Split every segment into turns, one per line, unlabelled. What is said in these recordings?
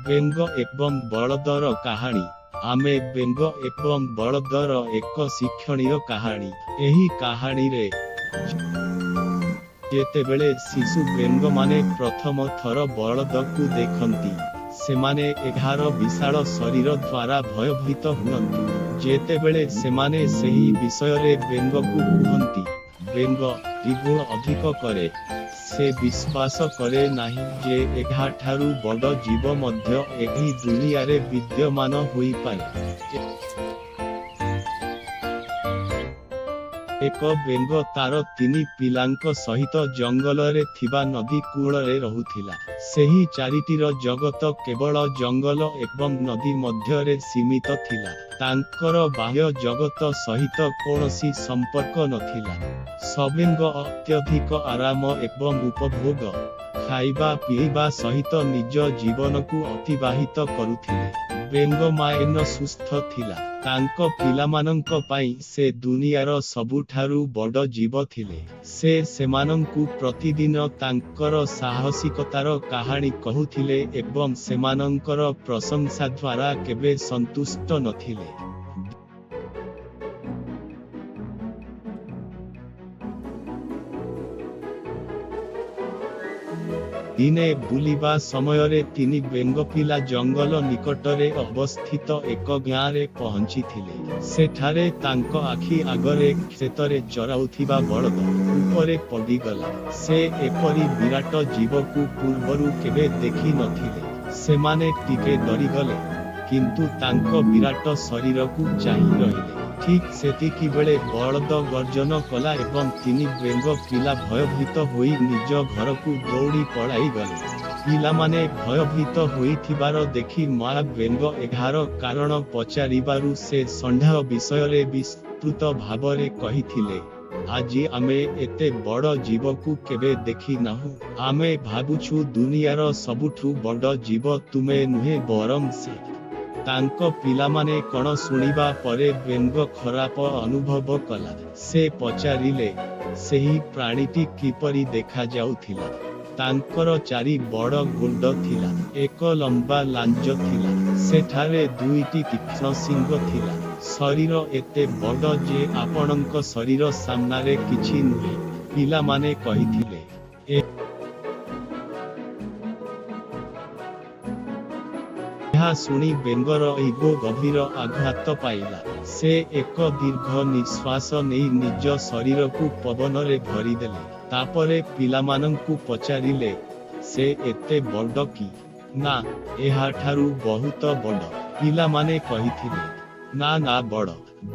ବେଙ୍ଗ ଏବଂ ବଳଦର କାହାଣୀ। ଆମେ ବେଙ୍ଗ ଏବଂ ବଳଦର ଏକ ଶିକ୍ଷଣୀୟ କାହାଣୀ। ଏହି କାହାଣୀରେ, ଯେତେବେଳେ ଶିଶୁ ବେଙ୍ଗମାନେ ପ୍ରଥମ ଥର ବଳଦକୁ ଦେଖନ୍ତି, ସେମାନେ ଏହାର ବିଶାଳ ଶରୀର ଦ୍ୱାରା ଭୟଭୀତ ହୁଅନ୍ତି। ଯେତେବେଳେ ସେମାନେ ସେହି ବିଷୟରେ ବେଙ୍ଗକୁ କୁହନ୍ତି, ବେଙ୍ଗ ଦ୍ୱିଗୁଣ ଅଧିକ କରେ। ସେ ବିଶ୍ୱାସ କରେ ନାହିଁ ଯେ ଏହାଠାରୁ ବଡ଼ ଜୀବ ମଧ୍ୟ ଏହି ଦୁନିଆରେ ବିଦ୍ୟମାନ ହୋଇପାରେ। ଏକ ବେଙ୍ଗ ତାର ତିନି ପିଲାଙ୍କ ସହିତ ଜଙ୍ଗଲରେ ଥିବା ନଦୀ କୂଳରେ ରହୁଥିଲା। ସେହି ଚାରିଟିର ଜଗତ କେବଳ ଜଙ୍ଗଲ ଏବଂ ନଦୀ ମଧ୍ୟରେ ସୀମିତ ଥିଲା। ତାଙ୍କର ବାହ୍ୟ ଜଗତ ସହିତ କୌଣସି ସମ୍ପର୍କ ନଥିଲା। ସବେଙ୍ଗ ଅତ୍ୟଧିକ ଆରାମ ଏବଂ ଉପଭୋଗ, ଖାଇବା ପିଇବା ସହିତ ନିଜ ଜୀବନକୁ ଅତିବାହିତ କରୁଥିଲେ। ବେଙ୍ଗମାଏନ ସୁସ୍ଥ ଥିଲା। ତାଙ୍କ ପିଲାମାନଙ୍କ ପାଇଁ ସେ ଦୁନିଆର ସବୁଠାରୁ ବଡ଼ ଜୀବ ଥିଲେ। ସେ ସେମାନଙ୍କୁ ପ୍ରତିଦିନ ତାଙ୍କର ସାହସିକତାର କାହାଣୀ କହୁଥିଲେ ଏବଂ ସେମାନଙ୍କର ପ୍ରଶଂସା ଦ୍ୱାରା କେବେ ସନ୍ତୁଷ୍ଟ ନଥିଲେ। ଦିନେ ବୁଲିବା ସମୟରେ ତିନି ବେଙ୍ଗପିଲା ଜଙ୍ଗଲ ନିକଟରେ ଅବସ୍ଥିତ ଏକ ଗାଁରେ ପହଞ୍ଚିଥିଲେ। ସେଠାରେ ତାଙ୍କ ଆଖି ଆଗରେ କ୍ଷେତରେ ଚରାଉଥିବା ବଳଦ ଉପରେ ପଡ଼ିଗଲା। ସେ ଏପରି ବିରାଟ ଜୀବକୁ ପୂର୍ବରୁ କେବେ ଦେଖି ନଥିଲେ। ସେମାନେ ଟିକେ ଡରିଗଲେ, କିନ୍ତୁ ତାଙ୍କ ବିରାଟ ଶରୀରକୁ ଚାହିଁ ରହିଲେ। ଠିକ୍ ସେତିକିବେଳେ ବଳଦ ଗର୍ଜନ କଲା ଏବଂ ତିନି ବେଙ୍ଗ ପିଲା ଭୟଭୀତ ହୋଇ ନିଜ ଘରକୁ ଦୌଡ଼ି ପଳାଇଗଲେ। ପିଲାମାନେ ଭୟଭୀତ ହୋଇଥିବାର ଦେଖି ମା ବେଙ୍ଗ ଏହାର କାରଣ ପଚାରିବାରୁ ସେ ଷଣ୍ଢ ବିଷୟରେ ବିସ୍ତୃତ ଭାବରେ କହିଥିଲେ, "ଆଜି ଆମେ ଏତେ ବଡ଼ ଜୀବକୁ କେବେ ଦେଖି ନାହୁଁ। ଆମେ ଭାବୁଛୁ ଦୁନିଆର ସବୁଠୁ ବଡ଼ ଜୀବ ତୁମେ ନୁହେଁ, ବରଂ ସେ।" ତାଙ୍କ ପିଲାମାନେ କଣ ଶୁଣିବା ପରେ ବେଙ୍ଗ ଖରାପ ଅନୁଭବ କଲା। ସେ ପଚାରିଲେ, ସେହି ପ୍ରାଣୀଟି କିପରି ଦେଖାଯାଉଥିଲା? ତାଙ୍କର ଚାରି ବଡ଼ ଗୋଡ଼ ଥିଲା, ଏକ ଲମ୍ବା ଲାଞ୍ଜ ଥିଲା, ସେଠାରେ ଦୁଇଟି ତୀକ୍ଷ୍ଣ ଶିଙ୍ଗ ଥିଲା। ଶରୀର ଏତେ ବଡ଼ ଯେ ଆପଣଙ୍କ ଶରୀର ସାମ୍ନାରେ କିଛି ନୁହେଁ, ପିଲାମାନେ କହିଥିଲେ। ଏହା ଶୁଣି ବେଙ୍ଗର ଇଗୋ ଗଭୀର ଆଘାତ ପାଇଲା। ସେ ଏକ ଦୀର୍ଘ ନିଶ୍ୱାସ ନେଇ ନିଜ ଶରୀରକୁ ପବନରେ ଭରିଦେଲେ। ତାପରେ ପିଲାମାନଙ୍କୁ ପଚାରିଲେ, ସେ ଏତେ ବଡ଼ କି? ନା, ଏହାଠାରୁ ବହୁତ ବଡ଼, ପିଲାମାନେ କହିଥିଲେ। ନା ନା, ବଡ଼।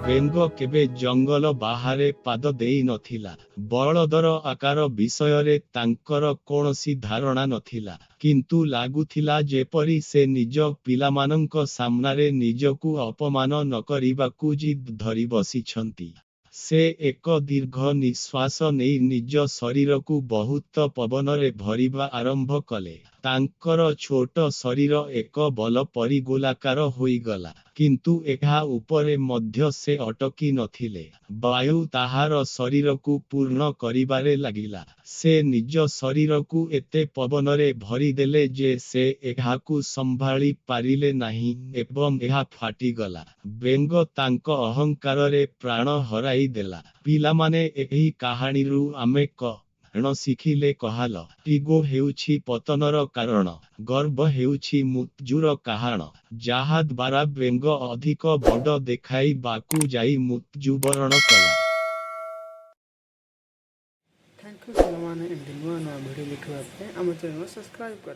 ବେଙ୍ଗ କେବେ ଜଙ୍ଗଲ ବାହାରେ ପାଦ ଦେଇ ନଥିଲା। ବଳଦର ଆକାର ବିଷୟରେ ତାଙ୍କର କୌଣସି ଧାରଣା ନଥିଲା। କିନ୍ତୁ ଲାଗୁଥିଲା ଯେପରି ସେ ନିଜ ପିଲାମାନଙ୍କ ସାମ୍ନାରେ ନିଜକୁ ଅପମାନ ନକରିବାକୁ ଜିଦ୍ ଧରି ବସିଛନ୍ତି। ସେ ଏକ ଦୀର୍ଘ ନିଶ୍ୱାସ ନେଇ ନିଜ ଶରୀରକୁ ବହୁତ ପବନରେ ଭରିବା ଆରମ୍ଭ କଲେ। ତାଙ୍କର ଛୋଟ ଶରୀର ଏକ ବଲ ପରି ଗୋଲାକାର ହୋଇଗଲା। କିନ୍ତୁ ଏହା ଉପରେ ମଧ୍ୟ ସେ ଅଟକି ନଥିଲେ। ବାୟୁ ତାହାର ଶରୀରକୁ ପୂର୍ଣ୍ଣ କରିବାରେ ଲାଗିଲା। ସେ ନିଜ ଶରୀରକୁ ଏତେ ପବନରେ ଭରିଦେଲେ ଯେ ସେ ଏହାକୁ ସମ୍ଭାଳି ପାରିଲେ ନାହିଁ ଏବଂ ଏହା ଫାଟିଗଲା। ବେଙ୍ଗ ତାଙ୍କ ଅହଙ୍କାରରେ ପ୍ରାଣ ହରାଇଦେଲା। ପିଲାମାନେ, ଏହି କାହାଣୀରୁ ଆମେ କଣ ଶିଖିଲେ କହାଲ? ଇଗୋ ହେଉଛି ପତନର କାରଣ। ଗର୍ବ ହେଉଛି ମୃତ୍ୟୁର କାରଣ। ଯାହାଦ୍ୱାରା ବେଙ୍ଗ ଅଧିକ ବଡ଼ ଦେଖାଇବାକୁ ଯାଇ ମୃତ୍ୟୁବରଣ କଲା।
Thank you ସାଙ୍ଗମାନେ। ଏମିତି ନୂଆ ନୂଆ ଭିଡ଼ିଓ ଦେଖିବା ପାଇଁ ଆମ ଚ୍ୟାନେଲ୍ ସବସ୍କ୍ରାଇବ୍ କର।